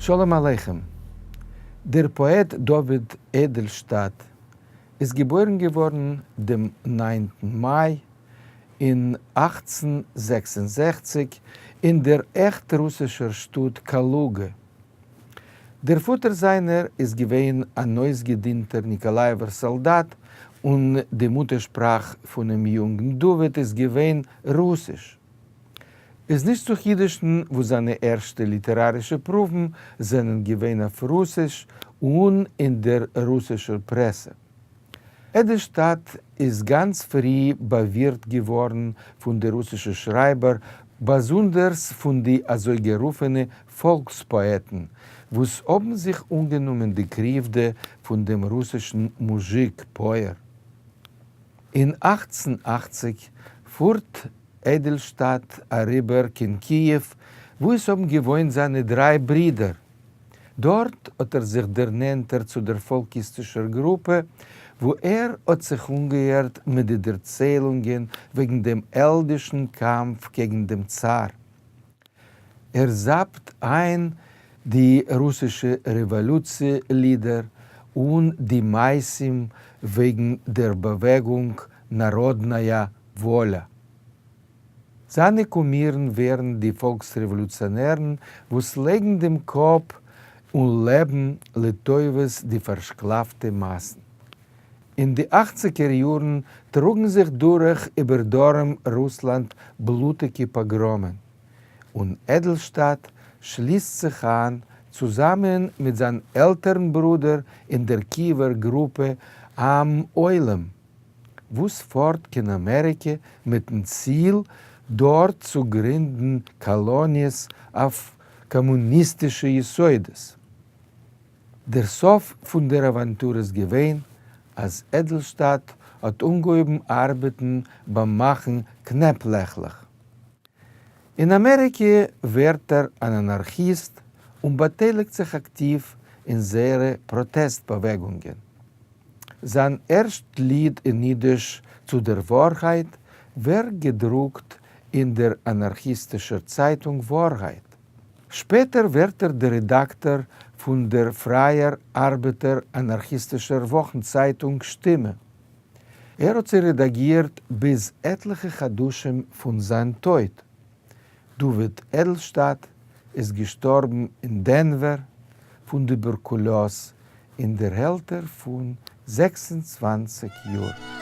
שלום עליכם. דער פאעט דוד עדעלשטאט איז געבוירן געווארן דעם ניינטן מאי אין 1866 אין דער עכט רוסישער שטאט קאלוגע. דער פאטער זיינער איז געווען אן אויסגעדינטער ניקאלאיעווער סאלדאט און די מוטערשפראך פונעם יונגן דוד איז געווען רוסיש. איז נישט צו חידוש'ן וואס זיינע ערשטע ליטערארישע פרואוון זענען געווען אויף רוסיש און אין דער רוסישער פרעסע. עדעלשטאט איז גאנץ פרי באווירט געווארן פון די רוסישע שרייבער, באזונדערס פון די אזויגערופענע פאלקס-פאעטן, וואס האבן זיך אנגענומען די קריוודע פון דעם רוסישן מוזשיק, פויער. אין 1880 פארט עדעלשטאט אריבער קיין קיעוו, וואו עס האבן געוואוינט זיינע דריי ברידער. דארט האט ער זיך דערנענטערט צו דער פאלקיסטישער גרופע, וואו ער האט זיך אנגעהערט מיט די דערציילונגען וועגן דעם העלדישן קאמף קעגן דעם צאר. ער זאפט איין די רוסישע רעוואלוציע לידער און די מעשים וועגן דער באוועגונג נאראדנאיא וואליא. זיינע קומירן ווערן די פאלקס-רעוואלוציאנערן וואס לייגן דעם קאפ און לעבן לטובת די פארשקלאפטע מאסן. אין די אכציגער יארן טראגן זיך דורך איבער דרום רוסלאנד בלוטיגע פאגראמען, און עדעלשטאט שליסט זיך איין צוזאמען מיט זיין עלטערן ברודער אין דער קיעווער גרופע עם עולם, וואס פארט קיין אמעריקע מיטן ציל דארט צו גרינדן קאלאניעס אויף קאמוניסטישע יסודות. דער סוף פון דער אוואנטור איז געווען אז עדעלשטאט האט אנגעהויבן ארבעטן ביים מאכן קנעפלעכלעך. אין אמעריקע ווערט ער אן אנארכיסט און באטייליגט זיך אקטיוו אין זייערע פראטעסט באוועגונגען. זיין ערשט ליד אין אידיש צו דער ווארהייט ווערט געדרוקט אין דער אנארכיסטישער צייטונג ווארהייט. שפעטער ווערט ער דער רעדאקטאר פון דער פרייער ארבעטער אנארכיסטישער וואכנצייטונג שטימע. ער האט זי רעדאגירט ביז עטליכע חדשים פון זיין טויט. דוד עדלשטאט איז געשטארבן אין דענווער פון טובערקולאז אין דער עלטער פון 26 יאר.